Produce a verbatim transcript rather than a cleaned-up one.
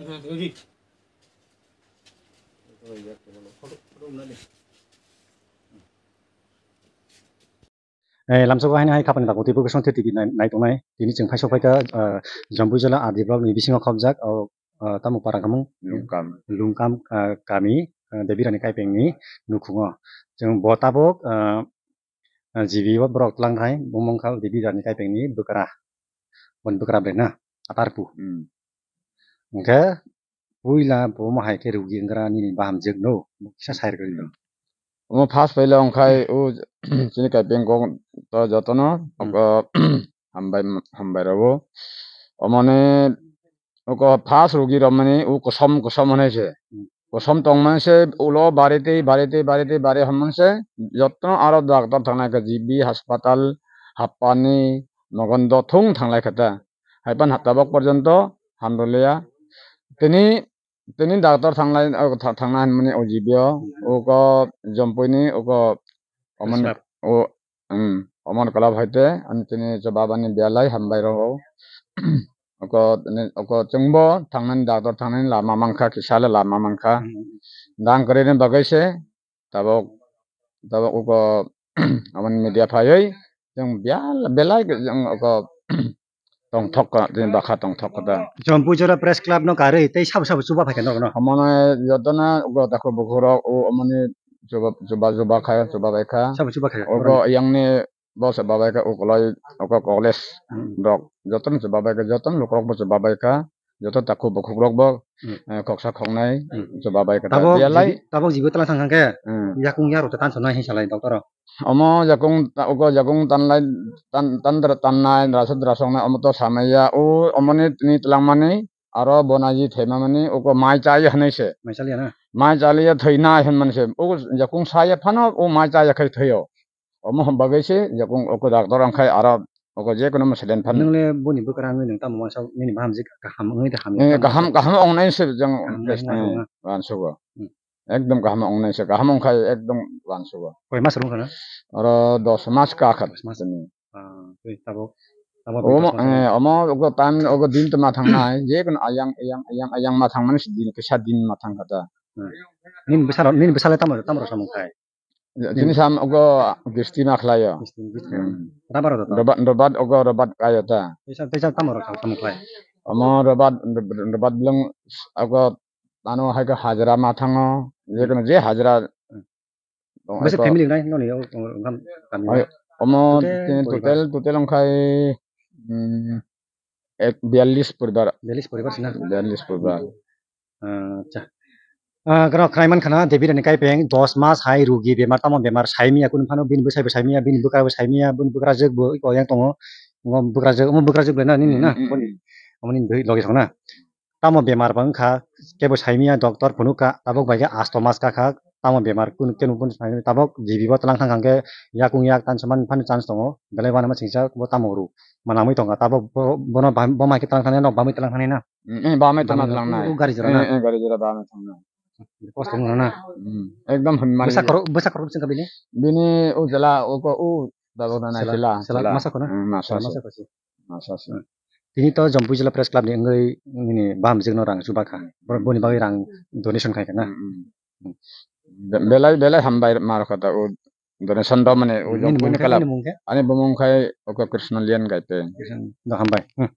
Eh, lamsogo haino hai khapani tago twibo kosong T V nai, nai tongnai. Tini chwng phai sok phaikha, ah, Jampui jila R D block ni bisingo khobjak, o, ah, tamo para khamung? Lungkam. Lungkam, ah, kami, ah, Debirani Kaipengni nukhungo. Chwng bo tabok, ah, ah, G B o borok tlang thai, bumung kha Debirani Kaipengni bwkra. Boni bwkra bre na, Atarpu. Hmm. Hwnkhe, puila bo omo hai khe rugi wngkra nini bahamjwk no, bo kisa sai rwgwi no. Omo first paila wngkhai o chini Kaipeng kok to jotono, hmm, oko hambai, hambai rwo. Omoni oko first rugi romani o kosom kosom hwnwi se. Hmm. Kosom tongmani se ulo baritwi, baritwi, baritwi, bari hwnmani se jotono aro doctor thangnai kha G B hospital, Happani, Mogondo thung thanglai kha ta. Haipan tabok porjonto hamrwliya. Tini, tini doctor thanglai, o, tha-, thangna hinmani o G B o, oko Jampuini, oko omon, o, um, omon club haite, ani tini chobabani belai hambai rwo. Oko, tini, oko chwngbo thangnani doctor thangnani lama mankha, kisa le lama mankha. Hmm. Dang kwrwini bagwi se, tabok, tabok uko, aboni media phaiwi, chwng bial-, belai chwng uko tongthok ka, chwng bakha tongthok ka da. Jampui Jora Press Club no karwi tei sabo sabo chuba phaikha norokno? Omono jotono uko takhuk bukhuk rok o omoni chuba, chuba, chuba kha, chuba bai kha. Sabo chuba kha? Uko yangni bo se babai kha ukoloi, uko college, hmm, rok jotono se babai kha, jotono lukurok bo se babai kha. Joto takhuk bukhuk rok bo, hmm, eh, khoksa khoknai, hmm, se babai kha. Tabok belai jibi, tabok jibi tala thang thang khe, hmm, yakung yarok ta tansa nai hinsa lai doctor rok. Omo yakung ta-, uko yakung tanlai, tan-, tandra tannai, rasuk rasuknai, omo to samaya, o omoni tini twlangmani, aro bonaji thaimamani, uko mai chaya hwnwi se. Mai chaliya na? Mai chaliya thwinai hwnmani se. O yakung saya phano o mai chaya khai thwio. Omo hwn bagwi se yakung uko doctor wngkhai aro uko je kono mwsalen phan. Nwng le boni bwkra wngwi nwng tamo uansa nini bahamjwk kaham wngwi da hamya? Eh, kaham, kaham wngnai se jang. Kaham wngnai se, eh, uansugo. Hmm. Ekdom kaham wngnai se, kaham wngkhai ekdom uansugo. Koi mas rwngkha na? Oro dos mas ka kha. Dos mas. Ah, tei tabok, tabok omo, dos mas eh, rwngkha. Omo uko time uko din toma thangnai, je kono ayang, ayang, ayang, ayang ma thangmani se din, kisa din ma thangkha ta. Hmm. Nini bwsarok, nini bwsale tamo, tamo rok samung khai? Chini sam uko gisti ma khlaio. Gisti, gisti. Hmm. Rubber rok to? Rubber, rubber uko rubber kaio ta. Teisa, teisa tamo rok sam khlai? Omo rubber, rubber belong uko ano hai khe hajra ma thango. Je kono je hajra. Hmm. Bwswk family nai noni o, o, kam, kami o? Omo total, total wngkhai, hmm, ek, biyallis poribar. Biyallis poribar sina? Biyallis poribar. Acha. Ah, gana khnai man khana, Debirani Kaipeng dos mas hai rugi bemar, tamo bemar saimiya, kunu phano bini bwsai bo saimiya, bini bwkra bo saimiya, bini bwkrajwk bo iko yang tongo, omo bwkrajwk, omo bwkrajwk bai na nini na, hmm, hmm, boni, hmm, omo nini logi thangna. Tamo bemar bo wngkha, kebo saimiya doctor phunukha, tabok bai khe asto mas kakha, tamo bemar kunu kenu phano saimani, tabok G B bo tlang thang khe yakung yak tansa man phano chance tongo, belai uanama singsa bo tamo rw manamwi tongkha, tabok bo, bono bam-, bo mai khe tlang thangni, nok bamwi tlang thangni na? Hmm, eh, bamai tama tlang nai. O gari jora na? Eh, eh, gari jora bamai tang nai. Kosto wngna na? Hmm, ekdom hwnmani. Bwsa korok, bwsa korok bwswk bini? Bini o jela, o ko, o dago na nai sela, sela, sela. Masa ko na? Hmm, masa, masa ko si. Masa si. Hmm. Tini to Jampui Jila Press Club ni wngwi nini bahamjwk no rang chuba kha. Bor-, boni bagwi rang donation khai kha na? Hmm, hmm. Hmm. Be-, belai, belai hambai ma rokha ta o donation do mane o nini Jampui mung ni khe, club. Nini mung khe? Ani bumung khai oko Krishna Lian Gaipe. Krishna, do hambai. Hmm.